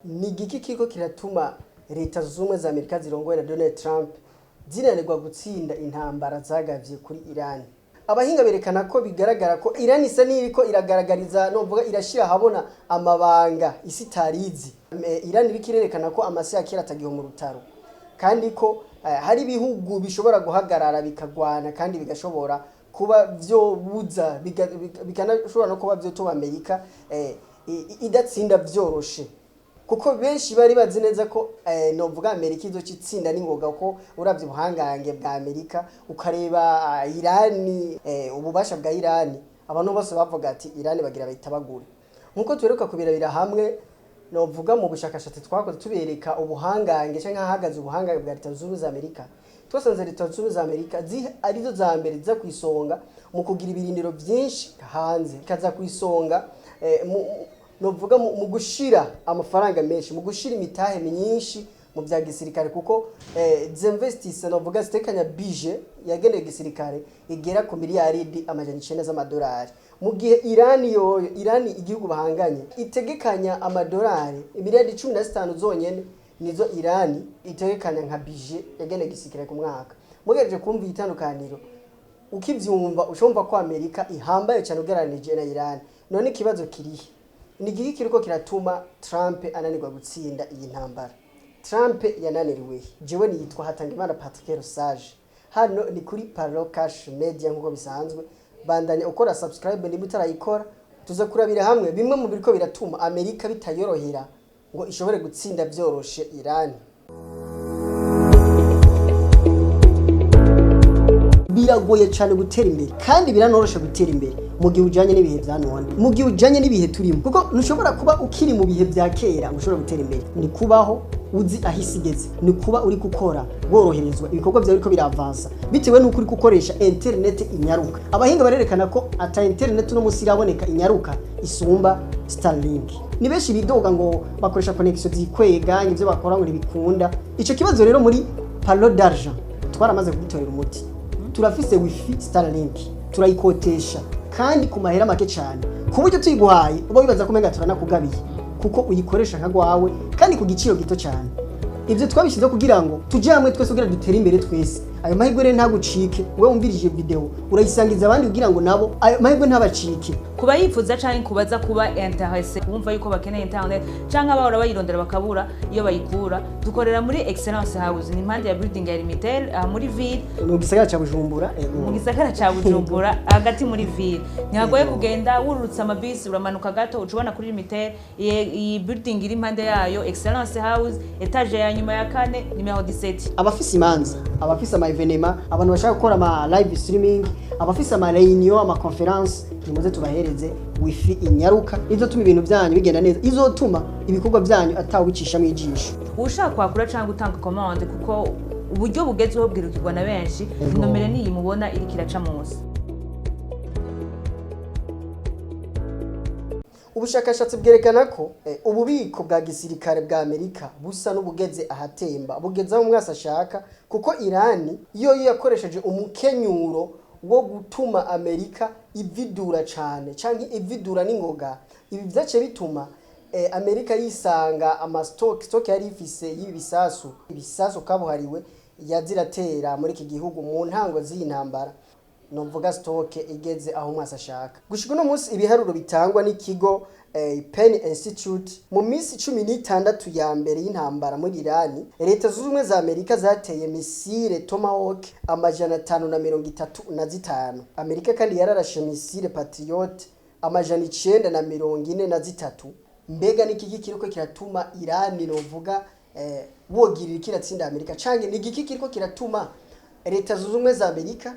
Ni igiki kiriko kiratuma Leta Zunze Ubumwe za Amerika zirongowe na Donald Trump zinanirwa gutsinda intambara zagavye kuri Iran? Abahinga berekana ko bigaragara ko Iran isa n'iriko iragaragariza, novuga irashira ahabona amabanga isi itarizi. Iran iriko irerekana ko amase ya kera atagiho mu rutaro, kandi ko hari ibihugu bishobora guhagarara bikagwana, kandi bigashobora kuba vyobuza, bikanashobora no kuba vyotuma Amerika idatsinda vyoroshe, kuko benshi bari bazi neza ko novuga Amerika izoca itsinda n'ingoga, ko uravye ubuhangange bwa Amerika, ukareba Irani, ububasha bwa Irani, abantu bose bavuga ati Irani bagira bayitabagure. Nkuko tuheruka kubirabira hamwe, novuga mu bushakashatsi twakoze tubereka ubuhangange canke ahahagaze ubuhangange bwa Leta Zunze Ubumwe za Amerika, twasanze Leta Zunze Ubumwe za Amerika arizo za mbere ziza ku isonga mu kugira ibirindiro vyinshi hanze, ikaza ku isonga novuga mu gushira amafaranga menshi, mu gushira imitahe myinshi mu bya gisirikare, kuko zinvestisse, novuga zitekanya budget yagenewe gisirikare igera ku miliyaridi 900 z'amadolari, mu gihe Irani yoyo, Irani igihugu bahanganye, itegekanya amadolari miliyaridi 15 zonyene, nizo Irani itegekanya nka budget yagenewe gisirikare ku mwaka. Mugereje kumva itandukaniro, ukivyumva ushobora ko Amerika ihambaye cyane ugereranije na Irani. None ikibazo kirihe? Ni igiki kiriko kiratuma Trump ananirwa gutsinda iyi ntambara? Trump yananiriwe? Jewe niyitwa Hatangimana Patrick Rusage, hano ni kuri Paro Cash Media. Nkuko bisanzwe, bandanya ukora subscribe niba utarayikora. Tuza kurabira hamwe bimwe mu biriko biratuma Amerika bitayorohera ngo ishobore gutsinda vyoroshe Irani. Biragoye cyane gutera imbere, kandi biranoroshe gutera imbere mu gihe ujanye n'ibihe vya none, mu gihe ujanye n'ibihe turimo, kuko ntushobora kuba ukiri mu bihe vya kera ngo ushobore gutera imbere. Ni kubaho uzi aho isi igeze, ni kuba uri gukora woroherezwa, ibikorwa vyawe biriko biravansa bitewe n'uko uri gukoresha internet inyaruka. Abahinga barerekana ko ata internet uno munsi iraboneka inyaruka isumba Starlink. Ni benshi bidoga ngo bakoresha connection zikwega, ivyo bakora ngo ntibikunda. Ico kibazo rero muri Palo d'Argent twaramaze kugitorera umuti. Turafise wifi Starlink, turayikotesha kandi ku mahera make cyane, ku buryo tuyiguhaye uba wibaza ko umenga turanakugabiye, kuko uyikoresha nka gwawe kandi ku giciro gito cyane. Ibyo twabishyizeho kugira ngo tujye hamwe twese kugira dutere imbere twese. Ayo mahirwe rero ntagucike. Wowe wumvirije video, urayisangiza abandi kugira ngo nabo ayo mahirwe ntabacike. Kuba yifuza canke kubaza kuba intéressé, kumva yuko bakeneye internet canke abahora bayirondera bakabura iyo bayikura, dukorera muri Excellence House, ni impande ya building ya Limitel, aha muri ville. Mu gisagara ca Bujumbura, ego. Mu gisagara ca Bujumbura, hagati muri ville, ntihagoye kugenda. Wururutse amabisi, uramanuka gato, uca ubona kuri Limitel, iyi building iri impande yayo, Excellence House, étage ya nyuma ya kane, numéro 17. Abafise imanza, abafise ama événements, abantu bashaka gukora ama live streaming, abafise ama réunion, ama conférence, nimuze tubahereze wifi inyaruka izotuma ibintu byanyu bigenda neza, izotuma ibikorwa byanyu atawubicisha ijisho. Ushaka kwakura cyangwa gutanga commande, kuko uburyo bugezweho bwirukirwa na benshi, nomero niyi mubona iriko iraca munsi. Ubushakashatsi bwerekana ko ububiko bwa gisirikare bwa Amerika busa n'ubugeze ahatemba, bugeze aho umwasi ashaka, kuko Irani yo yakoresheje umukenyuro wo gutuma Amerika ividura cane canke ividura n'ingoga. Ibi vyaciye bituma Amerika yisanga ama stock yari ifise y'ibi bisasu, ibisasu kabuhariwe yaziratera muri iki gihugu mu ntango z'iyi ntambara, novuga stock igeze aho umwasi ashaka. Gushika uno munsi, ibiharuro bitangwa n'ikigo Penn Institute, mu minsi 16 ya mbere y'intambara muri Irani, Leta Zunze Ubumwe za Amerika zateye missile Tomahawk 535. Amerika kandi yararashe missile Patriot 943. Mbega ni iki kiriko kiratuma Irani, novuga wogirira kiratsinda Amerika, canke ni igiki kiriko kiratuma Leta Zunze Ubumwe za Amerika,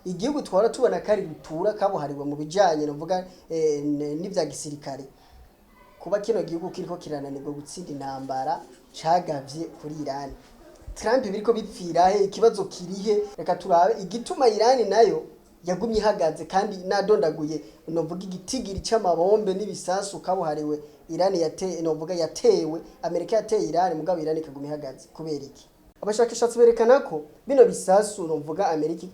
igihugu twara tubona kari rutura kabuhariwe mu bijanye novuga n'ivya gisirikare, kuba kino gihugu kiriko kirananirwa gutsinda intambara cagavye kuri Irani? Trump biriko bipfira he? Ikibazo kirihe? Reka turabe igituma Irani nayo yagumye ihagaze kandi nadondaguye, novuga igitigiri c'amabombe n'ibisasu kabuhariwe Irani yateye, novuga yatewe, Amerika yateye Irani, mugabo Irani ikaguma ihagaze kubera iki? Abashakashatsi berekana ko bino bisasu novuga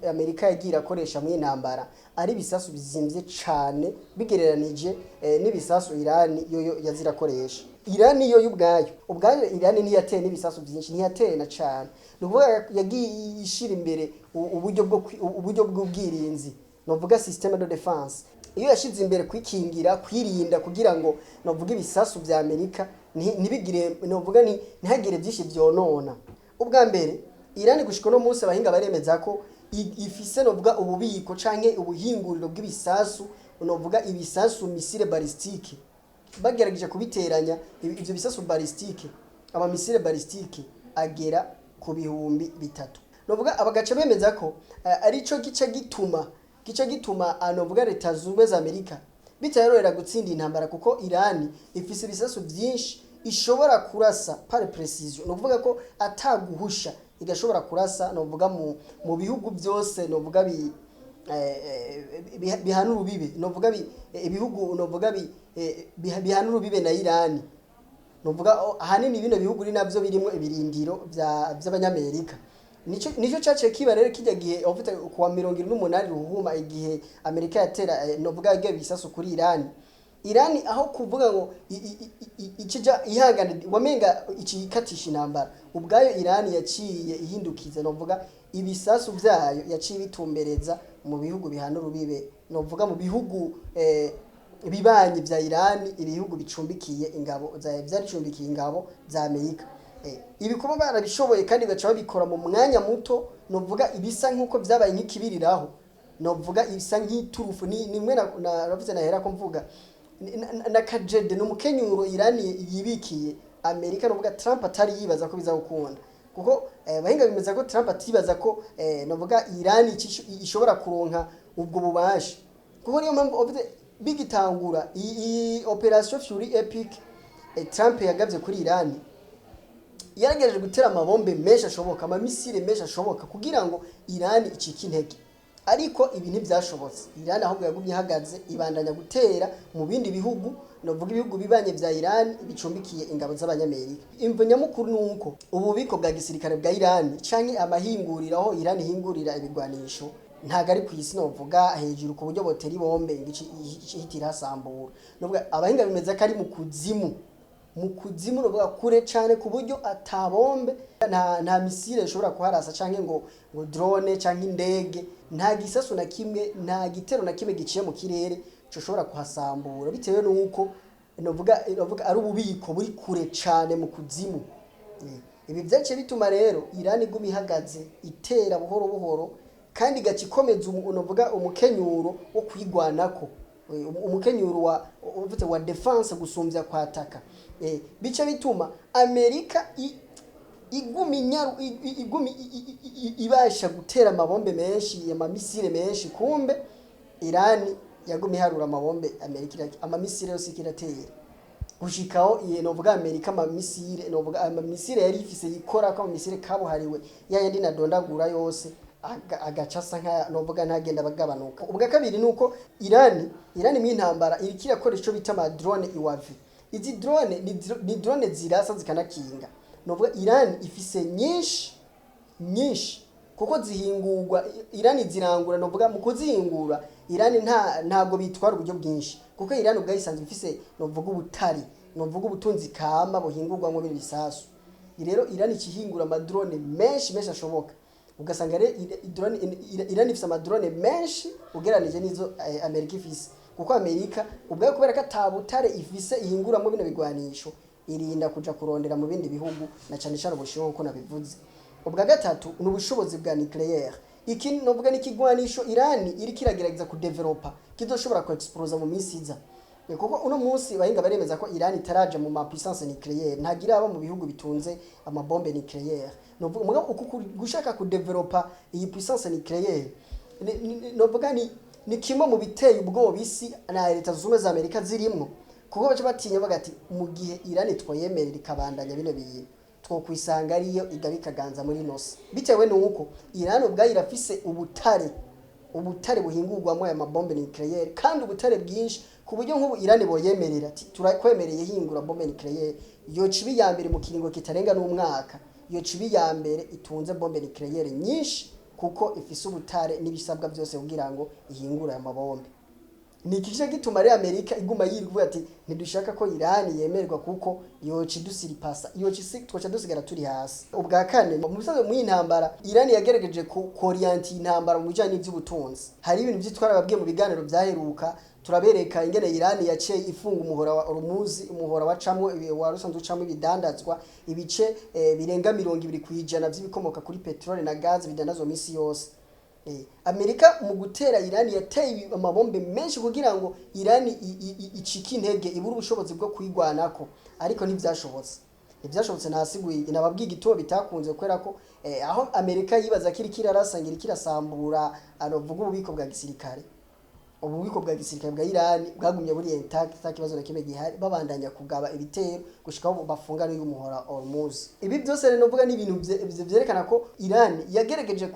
Amerika yagiye irakoresha mu intambara ari ibisasu bizimvye cane bigereranije n'ibisasu Irani yoyo yazirakoresha. Irani yo ubwayo Irani ntiyateye n'ibisasu byinshi, ntiyateye na cane. Ni ukuvuga yagiye ishira imbere uburyo bw'ubwirinzi, novuga système de défense. Iyo yashize imbere kwikingira, kwirinda, kugira ngo novuga ibisasu vya Amerika ntibigire, novuga ntihagire byinshi vyonona. Ubwa mbere, Irani gushika no munsi abahinga baremeza ko ifise novuga ububiko canke ubuhinguriro bw'ibisasu, novuga ibisasu missile balistique. Bagerageje kubiteranya, ivyo bisasu balistique, ama missile balistique agera ku 3000. Novuga abagaca bemeza ko arico gice gituma novuga Leta Zunze za Amerika bitayorohera gutsinda intambara, kuko Irani ifise ibisasu vyinshi ishobora kurasa par précision, novuga ko ataguhusha igashobora kurasa novuga mu bihugu byose novuga bi bihana urubibe, novuga ibihugu novuga bihana urubibe na Irani. Novuga ahanini bino bihugu ari navyo birimo ibirindiro vy'Abanyamerika. Nico caciye kiba rero kijya gihe ufite kuwa 28 Ruhuma, igihe Amerika yatera novuga yagiye bisasu kuri Irani. Irani aho kuvuga ngo ikija ihangane, wamenga ikikatisha intambara ubwayo, Irani yaciye ihindukiza novuga ibisasu vyayo, yaciye bitumbereza mu bihugu bihana urubibe, novuga mu bihugu bibanyi vya Irani, ibihugu bicumbikiye ingabo za vyaricumbikiye ingabo za Amerika. Ibi kuba barabishoboye kandi baca babikora mu mwanya muto, novuga ibisa nk'uko vyabaye nk'ikibiriraho, novuga ibisa nk'iturufu nimwe na nahera ko mvuga na kajede n'umukenyuro Irani yibikiye Amerika, novuga Trump atari yibaza ko biza gukunda, kuko bahinga bimeza ko Trump atibaza ko novuga Irani ishobora kuronka ubwo bubasha, kuko niyo mpamvu bigitangura iyi Operation Fury Epic Trump yagavye kuri Irani, yaragerageje gutera amabombe menshi ashoboka, ama missile menshi ashoboka, kugira ngo Irani icike intege, ariko ibi ntibyashobotse. Irani ahubwo yagumye ihagaze, ibandanya gutera mu bindi bihugu, novuga ibihugu bibanye vya Irani bicumbikiye ingabo z'Abanyamerika. Imvo nyamukuru ni uko ububiko bwa gisirikare bwa Irani canke amahinguriro aho Irani ihingurira ibigwanisho ntago ari ku isi novuga hejuru ku buryo botera ibombe ngo ihita irasambura. Novuga abahinga bimeze ko ari mu kuzimu, mu kuzimu, novuga kure cane, ku buryo atabombe nta missile ishobora kuharasa, canke ngo drone canke indege, nta gisasu na kimwe, nta gitero na kimwe giciye mu kirere coshobora kuhasambura, bitewe nuko novuga ari ububiko buri kure cane mu kuzimu. Ibi vyaciye bituma rero Irani iguma ihagaze, itera buhoro buhoro, kandi igaca ikomeza novuga umukenyuro wo kwigwanako, umukenyuro wa ufite wa défense gusumvya kwataka. Bice bituma Amerika iguma inyaru iguma ibasha gutera amabombe menshi, ama missile menshi. Kumbe Irani yaguma iharura amabombe Amerika ama missile yose ikiratera, gushikaho iye novuga Amerika ama missile, novuga ama missile yari ifise yikora ko ama missile kabuhariwe yayandi nadondagura yose agaca asa nka novuga ntagenda bagabanuka. Ubwa kabiri nuko Irani mu intambara iriko irakora ico bita ama drone UAV. Izi drone ni drone zirasa zikanakinga. Novuga Irani ifise nyinshi nyinshi kuko zihingurwa Irani zirangura. Novuga mu kuzihingura Irani ntago bitwara uburyo bwinshi, kuko Irani ubwayo isanzwe ifise novuga ubutari, novuga ubutunzi kama buhingurwamwo bino bisasu. Rero Irani ikihingura ama drone menshi menshi ashoboka, ugasanga rero Irani ifise ama drone menshi ugereranije n'izo Amerika ifise, kuko Amerika ubwayo kubera ko ata butare ifise ihinguramwo bino bigwanisho, irinda kuja kurondera mu bindi bihugu, na cane cane Ubushinwa nkuko nabivuze. Ubwa gatatu ni ubushobozi bwa nucléaire. Iki novuga ni ikigwanisho Irani iriko iragerageza kudevelopa kizoshobora ku explosa mu minsi iza. Kuko uno munsi bahinga baremeza ko Irani itaraja mu ma puissance nucléaire, ntagira aba mu bihugu bitunze amabombe nucléaire. Novuga mugabo uku gushaka kudevelopa iyi puissance nucléaire novuga ni kimwe mu biteye ubwoba isi na Leta Zunze Ubumwe za Amerika zirimwo, kuko baca batinya baga ati mu gihe Irani twoyemerera ikabandanya bino bintu, twokwisanga ariyo igaba ikaganza muri nosi, bitewe nuko Irani ubwayo irafise ubutare buhingurwamo aya mabombe nucléaire, kandi ubutare bwinshi, ku buryo nk'ubu Irani boyemerera ati turakwemereye hingura bombe nucléaire, yoca iba iya mbere mu kiringo kitarenga n'umwaka. yoca iba iya mbere itunze bombe nucléaire nyinshi, kuko ifise ubutare n'ibisabwa byose kugira ngo ihingure aya mabombe. Ni iki kice gituma rero Amerika iguma yirirwa ati ntidushaka ko Irani yemerwa, kuko yoca idusiripasa, yoca isi twoca dusigara turi hasi. Ubwa kane, mu bisanzwe mu intambara Irani yagerageje ku orienter intambara mu bijanye n'ivy'ubutunzi. Hari ibintu vyitwara babwiye mu biganiro vyaheruka, turabereka ingene Irani yaciye ifunga umuhora wa Hormuz, umuhora wacamwo wa rusanzwe ucamwo ibidandazwa, ibice birenga 20% vy'ibikomoka kuri petrole na gaz bidandazwa misi yose. Amerika mu gutera Irani yateye amabombe menshi kugira ngo Irani icike intege, ibure ubushobozi bwo kwigwanako, ariko ntivyashobotse. Ntasiguye nababwiye igituma bitakunze, kubera ko aho Amerika yibaza ko iriko irarasa ngo iriko irasambura anovuga ububiko bwa gisirikare, ububiko bwa gisirikare bwa Irani bwagumye buri intact, nta kibazo na kimwe gihari, babandanya kugaba ibitero gushika aho bafunga n'uyu muhora Hormuz. Ibi byose rero novuga ni ibintu vyerekana ko Irani yagerageje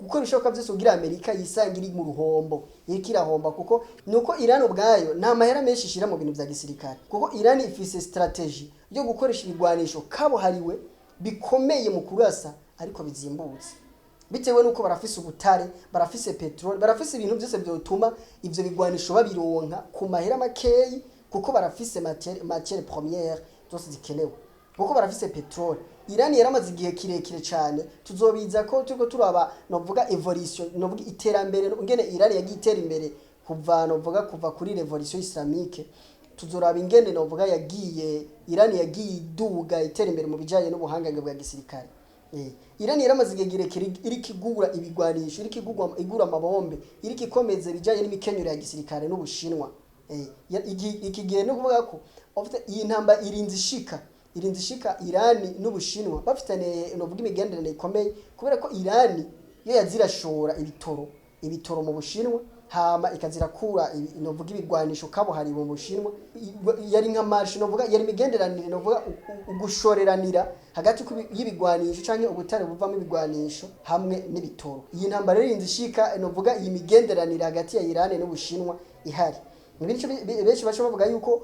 gukora ibishoboka byose kugira Amerika yisange iri mu ruhombo, iriko irahomba, kuko nuko Irani ubwayo nta mahera menshi ishira mu bintu vya gisirikare, kuko Irani ifise strategy yo gukoresha ibigwanisho kabuhariwe bikomeye mu kurasa ariko bizimbutse, bitewe nuko barafise ubutare, barafise petrole, barafise ibintu byose byotuma ivyo bigwanisho babironka ku mahera makeyi, kuko barafise matière première zose zikenewe, kuko barafise petrole. Irani yaramaze igihe kirekire cyane, tuzobiza ko turiko turaba novuga évolution, novuga iterambere, ingene Irani yagiye itera imbere kuva novuga kuva kuri révolution islamique. Tuzoraba ingene novuga yagiye Irani yagiye iduga, itera imbere mu bijanye n'ubuhangange bwa gisirikare. Irani yaramaze igihe kirekire iriko igura ibigwanisho, iriko igura amabombe, iriko ikomeza ibijanye n'imikenyero ya gisirikare n'Ubushinwa. Iki gihe no kuvuga ko iyi ntamba irinze ishika Irani n'Ubushinwa bafitaniye novuga imigenderanire ikomeye, kubera ko Irani yo yazirashora ibitoro mu Bushinwa, hama ikazirakura novuga ibigwanisho kabuhariwe mu Bushinwa. Yari nka marché, novuga yari imigenderanire, novuga ugushoreranira hagati y'ibigwanisho canke ubutare buvamo ibigwanisho hamwe n'ibitoro. Iyi ntambara rero irinze ishika novuga iyi migenderanire hagati ya Irani n'Ubushinwa ihari. Benshi benshi baca bavuga yuko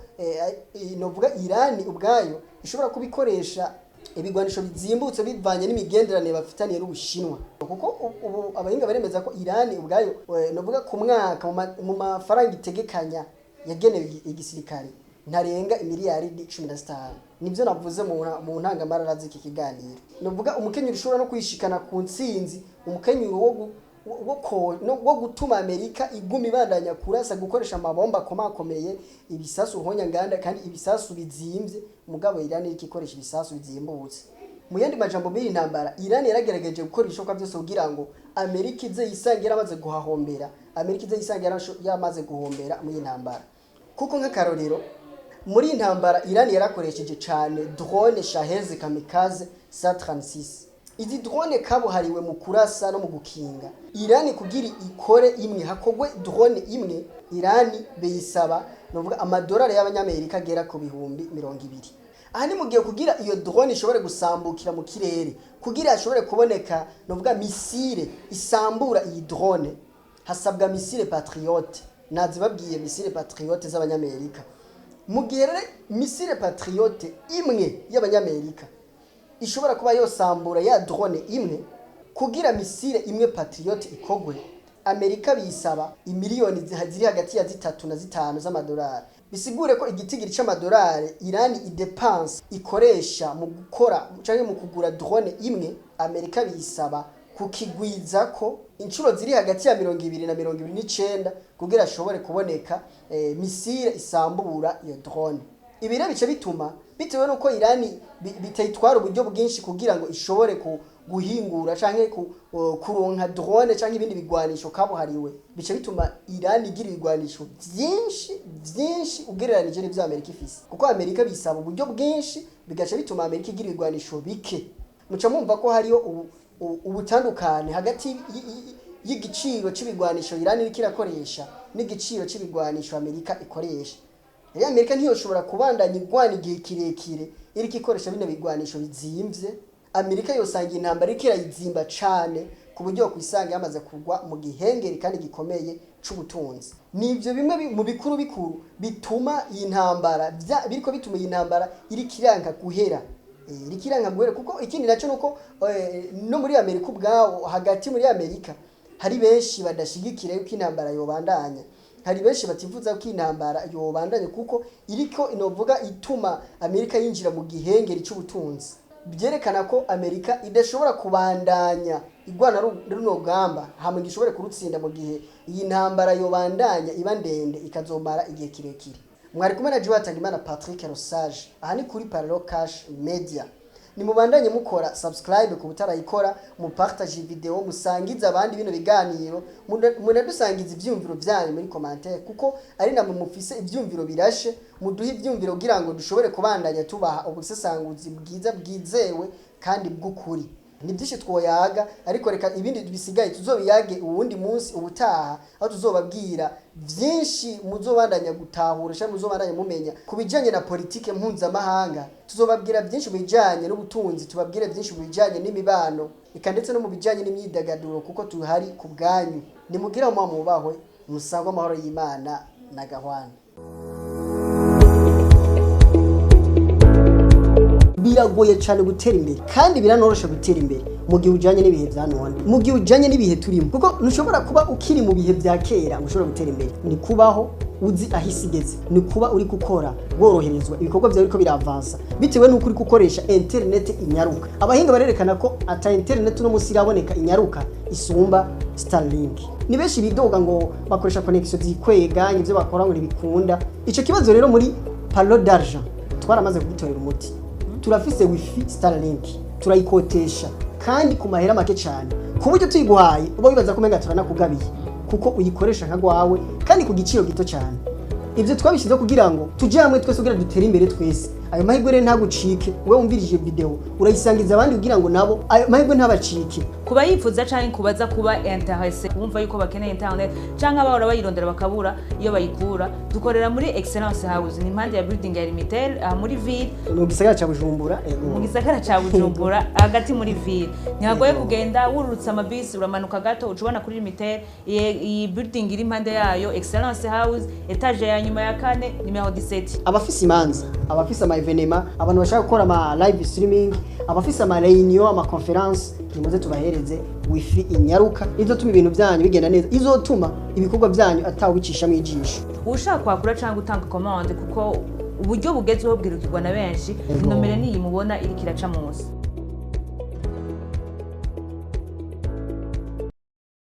novuga Irani ubwayo ishobora kubikoresha ibigwanisho bizimbutse bivanye n'imigenderanire bafitaniye n'Ubushinwa, kuko ubu abahinga baremeza ko Irani ubwayo novuga ku mwaka mu mafaranga itegekanya yagenewe igisirikare ntarenga imiliyaridi 15. Nibyo navuze mu ntangamarara z'iki kiganiro. Novuga umukenyuro ushobora no kwishikana ku ntsinzi, umukenyuro wo gutuma Amerika iguma ibandanya kurasa, gukoresha amabomba akomakomeye, ibisasu ruhonyanganda kandi ibisasu bizimvye, mugabo Irani iriko ikoresha ibisasu bizimbutse. Mu yandi majambo, muri iyi ntambara Irani yaragerageje gukora ibishoboka byose kugira ngo Amerika ize yisange yaramaze guhahombera, Amerika ize yisange yamaze guhombera muri iyi ntambara, kuko nk'akarorero muri iyi ntambara Irani yarakoresheje cane drone Shahed Kamikaze 136. Izi drone kabuhariwe mu kurasa no mu gukinga. Irani kugira ikore imwe, hakogwe drone imwe, Irani beyisaba novuga amadolari y'abanyamerika agera ku 20,000. Aha ni mu gihe kugira iyo drone ishobore gusambukira mu kirere, kugira hashobore kuboneka novuga missile isambura iyi drone, hasabwa missile Patriot. Nazibabwiye, missile Patriot z'abanyamerika. Mu gihe rero missile Patriot imwe y'abanyamerika ishobora kuba yosambura ya drone imwe, kugira missile imwe Patriot ikogwe, Amerika bisaba imiliyoni ziri hagati ya 3 na 5 z'amadolari. Bisigure ko igitigiri c'amadolari Irani idepanse, ikoresha mu gukora canke mu kugura drone imwe, Amerika bisaba kukigwiza ko inshuro ziri hagati ya 20 na 29 kugira ashobore kuboneka missile isambura iyo drone. Ibi rero bice bituma, bitewe nuko Irani bitayitwara uburyo bwinshi kugira ngo ishobore guhingura canke kuronka drone canke ibindi bigwanisho kabuhariwe, bice bituma Irani igira ibigwanisho vyinshi vyinshi ugereranije n'ivyo Amerika ifise, kuko Amerika bisaba uburyo bwinshi, bigaca bituma Amerika igira ibigwanisho bike. Muca mumva ko hariyo ubutandukane hagati y'igiciro c'ibigwanisho Irani iriko irakoresha n'igiciro c'ibigwanisho Amerika ikoresha. Rero Amerika ntiyoshobora kubandanya igwana igihe kirekire iriko ikoresha bino bigwanisho bizimvye. Amerika yosanga intambara iriko irayizimba cane, ku buryo kwisanga yamaze kugwa mu gihengeri kandi gikomeye c'ubutunzi. Nivyo bimwe mu bikuru bikuru bituma iyi ntambara biriko bituma iyi ntambara iriko iranka guhera. Iriko iranka guhera, kuko ikindi nacyo nuko no muri Amerika ubwawo, hagati muri Amerika hari benshi badashigikira yuko intambara yobandanya, hari benshi batifuza ko intambara yobandanya, kuko iriko inovuga ituma Amerika yinjira mu gihengeri c'ubutunzi. Byerekana ko Amerika idashobora kubandanya igwana runo rugamba hamwe ngo ishobore kurutsinda mu gihe iyi ntambara yobandanya iba ndende ikazomara igihe kirekire. Mwari kumwe na Hatangimana Patrick Rosage, aha ni kuri Parallel Cash Media. Nimubandanye mukora subscribe ku butarayikora, mupartage video, musangize abandi bino biganiro, munadusangiza ivyumviro vyanyu muri commentaire, kuko ari namwe mufise ivyumviro birashe. Muduhe ivyumviro kugira ngo dushobore kubandanya tubaha ubusesanguzi bwiza, bwizewe kandi bw'ukuri. Ni byinshi twoyaga, ariko reka ibindi bisigaye tuzobiyage uwundi munsi ubutaha, aho tuzobabwira byinshi muzobandanya gutahura cyangwa muzobandanya mumenya ku bijyanye na politike mpuzamahanga. Tuzobabwira byinshi mu bijyanye n'ubutunzi, tubabwire byinshi mu bijyanye n'imibano, eka ndetse no mu bijyanye n'imyidagaduro, kuko tuhari ku bwanyu. Nimugire aho mubahwe, musangwe amahoro y'Imana na gahwana. Biragoye cyane gutera imbere, kandi biranoroshe gutera imbere mu gihe ujyanye n'ibihe bya none, mu gihe ujyanye n'ibihe turimo, kuko ntushobora kuba ukiri mu bihe bya kera ngo ushobore gutera imbere. Ni kubaho uzi aho isi igeze, ni kuba uri gukora woroherezwa, ibikorwa byawe biriko biravansa bitewe n'uko uri gukoresha interineti inyaruka. Abahinga barerekana ko ata interineti uno munsi iraboneka inyaruka isumba Starlink. Ni benshi bidoga ngo bakoresha connection zikwega, ibyo bakora ngo ntibikunda. Ico kibazo rero muri Palo d'Argent twaramaze kugitorera umuti. Turafise wifi Starlink, turayikotesha kandi ku mahera make cyane, ku buryo tuyiguhaye uba wibaza ko umenga turanakugabiye, kuko uyikoresha nka gwawe kandi ku giciro gito cyane. Ibyo twabishyizeho kugira ngo tujye hamwe twese kugira dutere imbere twese. Ayo mahirwe rero ntagucike. Wowe wumvirije video, urayisangiza abandi kugira ngo nabo ayo mahirwe ntabacike. Kuba yifuza canke kubaza kuba intéressé, kumva yuko bakeneye internet canke abahora bayirondera bakabura iyo bayikura, dukorera muri Excellence House, ni impande ya building ya Limitel, aha muri ville. Mu gisagara ca Bujumbura. Mu gisagara ca Bujumbura, hagati muri ville. Ntihagoye kugenda, wururutse amabisi uramanuka gato uca ubona kuri Limitel, iyi building iri impande yayo, Excellence House, étage ya nyuma ya kane, nimero 17. Abafise imanza, abafise ama événements, abantu bashaka gukora ama live streaming, abafise ama réunion, ama conférence, nimuze tubahereze wifi inyaruka izotuma ibintu byanyu bigenda neza, izotuma ibikorwa byanyu atawubicisha ijisho. Ushaka kwakura cyangwa gutanga commande, kuko uburyo bugezweho bwirukirwa na benshi, inomero niyi mubona iriko iraca munsi.